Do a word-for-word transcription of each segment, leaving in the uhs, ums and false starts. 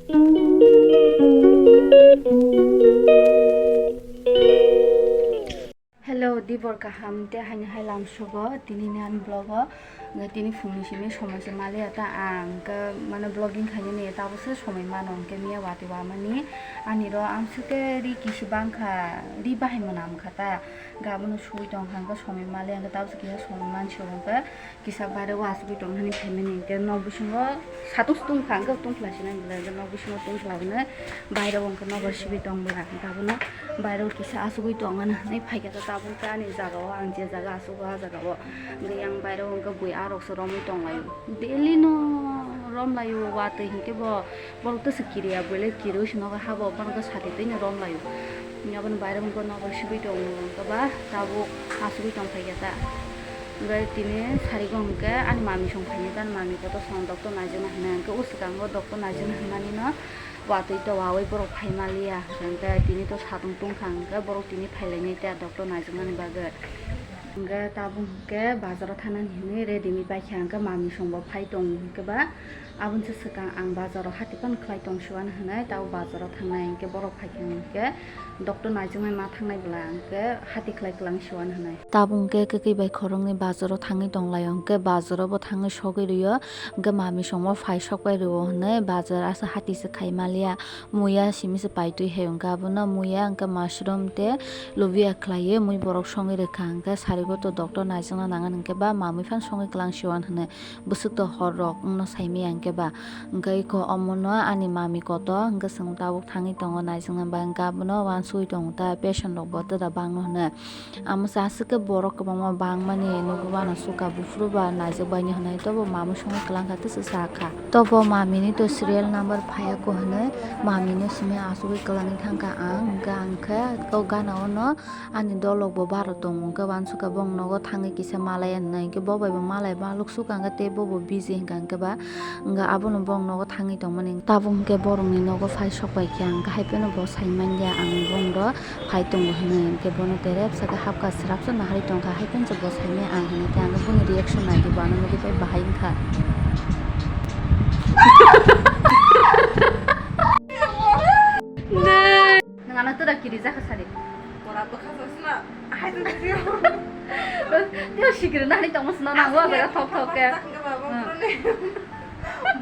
Hello, dibor kaham te haini hai lamsogo tini ni ani vlog o. Nga tini phungni simi somoi se maliya ta ang ke mane vlogging khainani tabose somoi mano hwnkhe miya watwi wamani ani ro amswk ke ri kisi bangkha, ri bahai mwnam kha ta. Gabono sugwi tong kha hwnkhe somoi maliya hwnkhe tabose kisa somoi mansi hwnkhe kisa baire o asugwi tong nani phaimani hwnkhe nok bisingo satung se tungkha hwnkhe tungphla sinai belai hwnkhe nok bisingo tungphla hwnwi baire o hwnkhe nobar sibwi tong bwla hwnkhe abono baire o kisa asugwi tong nani hwnwi phaikha ta tabuk ani jaga o ang je jaga asu. O jaga o hwnkhe yang bairok hwnkhe bui arokse romwi tonglaio. Daily no romlaio, watwi hwnkhe bo borok tese kiriya, buile kiriwi se nogo habo, bono khe sati twi no romlaio. Aboni bairok hwnkhe nogo sibwi tongo, hwnkhe ba tabuk asugwi tongphaikha ta. Hwnkhe tini sarigo hwnkhe ani mami song phainai ta, ani mami kotor song doctor naijakna hwnwi, hwnkhe o swkango doctor naijakna hwnmani no watwi to wawi borok phai maliya, hwnkhe tini to satung tungkha, hwnkhe borok tini phailainai ta doctor naijaknani bagwi. Hwnkhe tabuk hwnkhe bazaro thanani hinwi ready ni baikha, hwnkhe mami songbo phai tong hwnkhe ba aboni se swkang ang bazaro hati phano khlai tong siwan hwnwi, tabuk bazaro thangnai hwnkhe borok phaikha hwnkhe doctor naijaknai ma thangnai bwla hwnkhe hati khlai kwlang siwan hwnwi. Tabuk hwnkhe kwkwi bai khoroknwi bazaro thangwi tonglaio, hwnkhe bazaro bo thangwi sogwi rwio. Hwnkhe mami songmo phai sokpai rwo hwnwi bazar asa hati se khai maliya, muya simi se paitwi hai hwnkhe abono muya hwnkhe mushroom tei lubia khlaiwi mui borok songwi rwkha, hwnkhe sarigo to doctor naijakna nangan hwnkhe ba mamwi phano songwi kwlang siwan hwnwi bwswk to hor rok wngno saimaya hwnkhe ba. Hwnkhe iko omono ani mami koto hwnkhe chwng tabuk thangwi tongo naijakna ba hwnkhe abono uansugwi tongo ta patient rok bo twda bangno hwnwi. Amo se aswk khe borok kwbangma bangmani nugwi mano suka buphuru ba naijakbaini hwnwi tobo mamwi songwi kwlangkha tei se sakha. Tobo mamini to serial number phaiya ko hwnwi mamino simi asugwi kwlangwi thangkha ang, hwnkhe ang khe o gana ono ani dolok bo baro tongo, hwnkhe uansukha bong nogo thangwi kisa malai hwnwi, hwnkhe bo bai bo malai maluk sukha hwnkhe tei bobo busy hwnkha hwnkhe ba, hwnkhe abono bong nogo thangwi tongmani. Tabuk hwnkhe borokni nogo phai sokpai khe ang khe hai phano bo sai manya ang bongdo phai tongo hwnwi, hwnkhe bono terebsa khe hapkha srapsa naharwi tongkha, hai phano bo saimaya ang hwnwi khe ang boni reaction naidi bo ano nugwi pai bahai wngkha. Nwng ano tura kiri jakha sadi. Pora to khasasna, hai to. Teo sikiri nani tongma sna nango jaga thok thok ke.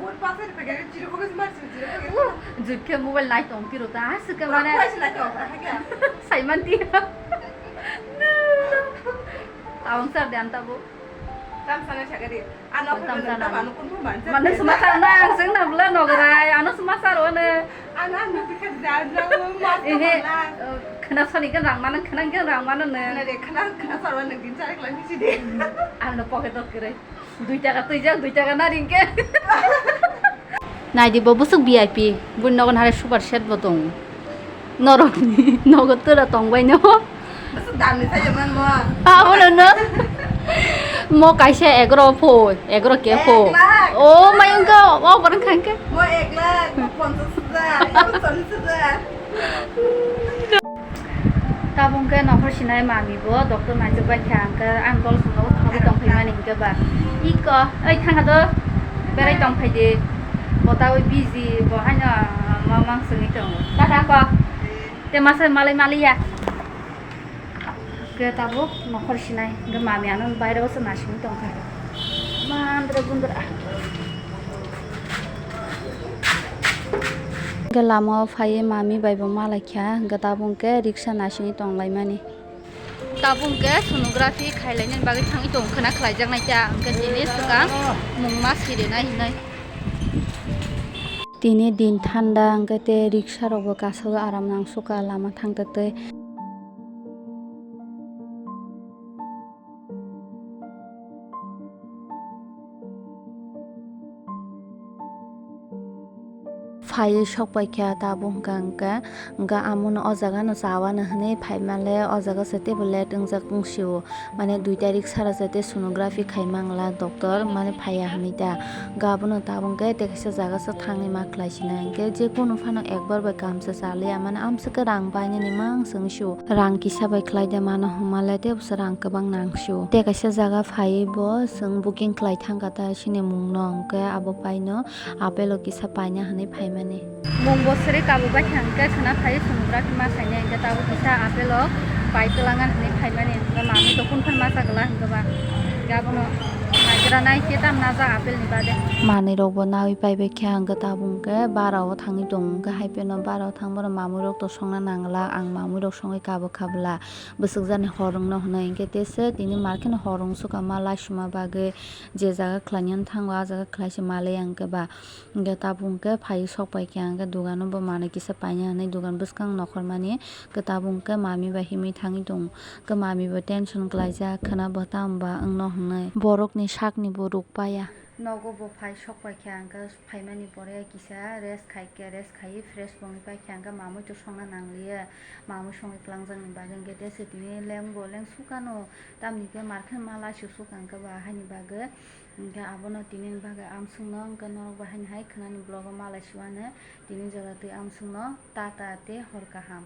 Bot pasar pegari zero focus mar zero focus. Jut khe mobile nai tong tiro ta, aswk khe mane. Sai man ti. Tabuk sar de anta bo. Tam sana sagari. Ano tam sana. Mane suma sar na, ang sing na bla nogorai, ano suma sar one. Ano ano tikha jana, mas. Ehe, khna sani kan rang mana, khna kan rang mana ne. Khna de, khna, khna sar one din chari klan si de. Ano pocket dot kere. Dui taka twijak, dui taka naring khe. Naidi bo bwswk V I P, buni nogo nahare super set bo tongo. Norokni nogo tura tongbaino. Bwswk damni sayo man mo. Abono no. Mo kaisa egro pho, egro ke pho. Ek lakh. O mayung ko, o borang khang ke. Mo ek lakh, mo ponchas hajar, mo challis hajar. Tabuk khe nokhor sinai mami bo doctor naijak bai kha, hwnkhe ang tol songno thangwi tongphaimani hwnkhe ba iko, oi thangkha do berai tongphai di, bo tabuk busy, bo haino ma mang songwi tongo. Tata ko, te masa malai maliya. Hwnkhe tabuk nokhor sinai, hwnkhe mami ano baire o se nasingwi tongkha. Mandra gundra. Hwnkhe lama o phaiwi mami bai bo malai kha, hwnkhe tabuk hwnkhe riksa nasingwi tonglaimani. Tabuk hwnkhe sonography khailainani bagwi thangwi tong khwna khlaijaknai ta, hwnkhe tini swkang mungma sirinai hinwi. Tini din thanda hwnkhe tei riksa rok bo kasugwi aram nangsukha lama thangtwtwi. Phaiwi sokpai kha tabuk hwnkha hwnkhe, hwnkhe amono o jaga no chawano hwnwi phaimale o jaga se teibo late wngjak wngsio, mane dui tarik sara se tei sonography khaimangla doctor mane phaiya hwnwi ta, hwnkhe abono tabuk hwnkhe tei kaisa jaga se thangwi ma khlai sinai hwnkhe je kunu phano ekbar bai kaham se chaliya mane amswk khe rang painani mang se wngsio. Rang kisa bai khlai de mano hwnmale tei bwswk rang kwbang nangsio. Tei kaisa jaga phaiwi bo chwng booking khlai thangkha ta chini mungno, hwnkhe abo paino apple o kisa paina hwnwi phaimani. Mung bo sri kabu bai kha hwnkhe khwna phai sumudra khe ma sainai hwnkhe tabuk kisa apple o pai twlangan hinwi phaimani hwnkhe mamwi to phunukha ma chagwla hwnkhe ba hwnkhe abono naigwra nai khe tam najak apple ni bade. Manwi rok bo nawi pai bai kha hwnkhe tabuk hwnkhe bara o thangwi tongo hwnkhe hai phano bara o thang bono mamwi rok to songna nangla ang mamwi rok songwi kabu kha bwla bwswk jani hor wngno hwnwi hwnkhe tese tini mar kheno hor wngsukha ma laisuma bagwi je jaga khlainani thango ah jaga khlaisa malai hwnkhe ba. Hwnkhe tabuk hwnkhe phaiwi sok pai khe ang khe dogano bo manwi kisa paina hinwi dogan bwskang nokhormani hwnkhe tabuk hwnkhe mami bai himwi thangwi tongo. Hwnkhe mami bo tension kwlaijak khwna bo tamo ba wngno hinwi. Borokni sakni bo ruk paya. Nogo bo phai sok pai khe ang khe phaimani pore kisa rest khai khe rest khaiwi fresh wngwi pai khe ang khe mamwi to songna nangliya. Mamwi songwi kwlangjakni bagwi hwnkhe tese tini leng bo leng sukano tamni hwnkhe mar khe ma laisuk suk ang khe ba haini bagwi. Hwnkhe abono tinini bagwi amswkno hwnkhe norok bo haini hai khwnani vlog o malai siwano tini jora twi amswkno tata tei hor kaham.